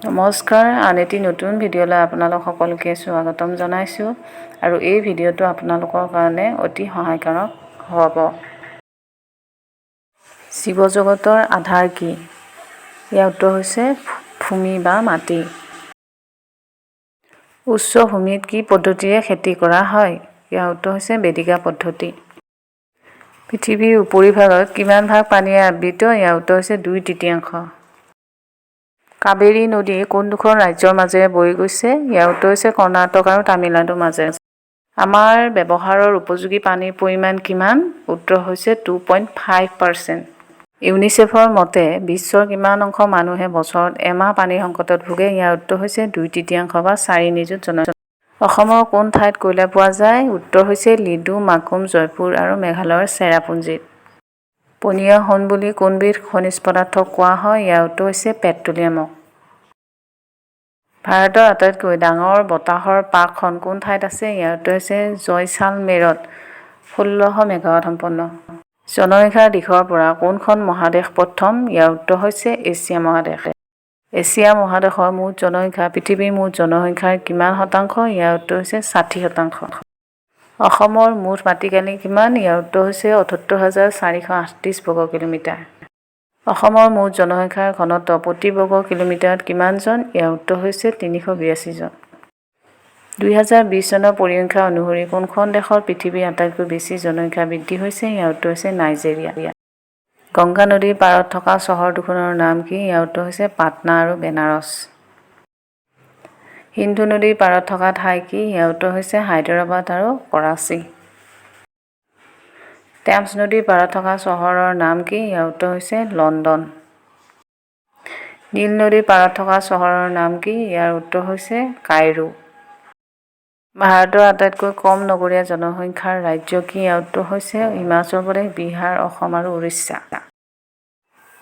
নমস্কাৰ, আন এটি নতুন ভিডিঅ'লৈ আপোনালোক সকলোকে স্বাগতম জনাইছোঁ আৰু এই ভিডিঅ'টো আপোনালোকৰ কাৰণে অতি সহায়কাৰক হ'ব। জীৱজগতৰ আধাৰ কি? ইয়াৰ উত্তৰ হৈছে ভূমি বা মাটি। উচ্চ ভূমিত কি পদ্ধতিৰে খেতি কৰা হয়? ইয়াৰ উত্তৰ হৈছে বেদিকা পদ্ধতি। পৃথিৱীৰ উপৰিভাগত কিমান ভাগ পানীৰে আবৃত? ইয়াৰ উত্তৰ হৈছে 2/3। কাবেৰী নদী কোন দুখন ৰাজ্যৰ মাজেৰে বৈ গৈছে? ইয়াৰ উত্তৰ হৈছে কৰ্ণাটক আৰু তামিলনাডুৰ মাজেৰে। আমাৰ ব্যৱহাৰৰ উপযোগী পানীৰ পৰিমাণ কিমান? উত্তৰ হৈছে 2.5%। ইউনিচেফৰ মতে বিশ্বৰ কিমান অংশ মানুহে বছৰত এমাহ পানীৰ সংকটত ভোগে? ইয়াৰ উত্তৰ হৈছে 2/3 বা 4 নিযুত জন। অসমৰ কোন ঠাইত কয়লা পোৱা যায়? উত্তৰ হৈছে লিডু, মাকুম, জয়পুৰ আৰু মেঘালয়ৰ চেৰাপুঞ্জীত। পনীয়া সোণ বুলি কোনবিধ খনিজ পদাৰ্থক কোৱা হয়? ইয়াৰ উত্তৰ হৈছে পেট্ৰলিয়ামক। ভাৰতৰ আটাইতকৈ ডাঙৰ বতাহৰ পাৰ্কখন কোন ঠাইত আছে? ইয়াৰ উত্তৰ হৈছে জয়ছালমেৰত, 1600 মেগাৱাট সম্পন্ন। জনসংখ্যাৰ দিশৰ পৰা কোনখন মহাদেশ প্ৰথম? ইয়াৰ উত্তৰ হৈছে এছিয়া মহাদেশ। এছিয়া মহাদেশৰ মুঠ জনসংখ্যা পৃথিৱীৰ মুঠ জনসংখ্যাৰ কিমান শতাংশ? ইয়াৰ উত্তৰ হৈছে 60%। অসমৰ মুঠ মাটিকালি কিমান? ইয়াৰ উত্তৰ হৈছে 78,438 বৰ্গ কিলোমিটাৰ। অসমৰ মুঠ জনসংখ্যাৰ ঘনত্ব প্ৰতি বৰ্গ কিলোমিটাৰত কিমানজন? ইয়াৰ উত্তৰ হৈছে 382 জন। 2020 চনৰ পৰিসংখ্যা অনুসৰি কোনখন দেশত পৃথিৱীৰ আটাইতকৈ বেছি জনসংখ্যা বৃদ্ধি হৈছে? ইয়াৰ উত্তৰ হৈছে নাইজেৰিয়া। গংগা নদীৰ পাৰত থকা চহৰ দুখনৰ নাম কি? ইয়াৰ উত্তৰ হৈছে পাটনা আৰু বেনাৰস। সিন্ধু নদীৰ পাৰত থকা ঠাই কি? ইয়াৰ উত্তৰ হৈছে হায়দৰাবাদ আৰু কৰাচী। টেমছ নদীৰ পাৰত থকা চহৰৰ নাম কি? ইয়াৰ উত্তৰ হৈছে লণ্ডন। নীল নদীৰ পাৰত থকা চহৰৰ নাম কি? ইয়াৰ উত্তৰ হৈছে কাইৰো। ভাৰতৰ আটাইতকৈ কম নগৰীয়া জনসংখ্যাৰ ৰাজ্য কি? ইয়াৰ উত্তৰ হৈছে হিমাচল প্ৰদেশ, বিহাৰ, অসম আৰু উৰিষ্যা।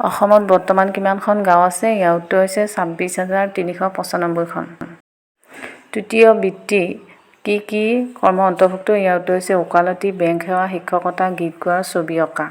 অসমত বৰ্তমান কিমানখন গাঁও আছে? ইয়াৰ উত্তৰ হৈছে 26,395খন। তৃতীয় বৃত্তি কি কি কৰ্ম অন্তৰ্ভুক্ত? ইয়াৰ উত্তৰ হৈছে ওকালতি, বেংক সেৱা, শিক্ষকতা, গীত গোৱা আৰু ছবি অঁকা।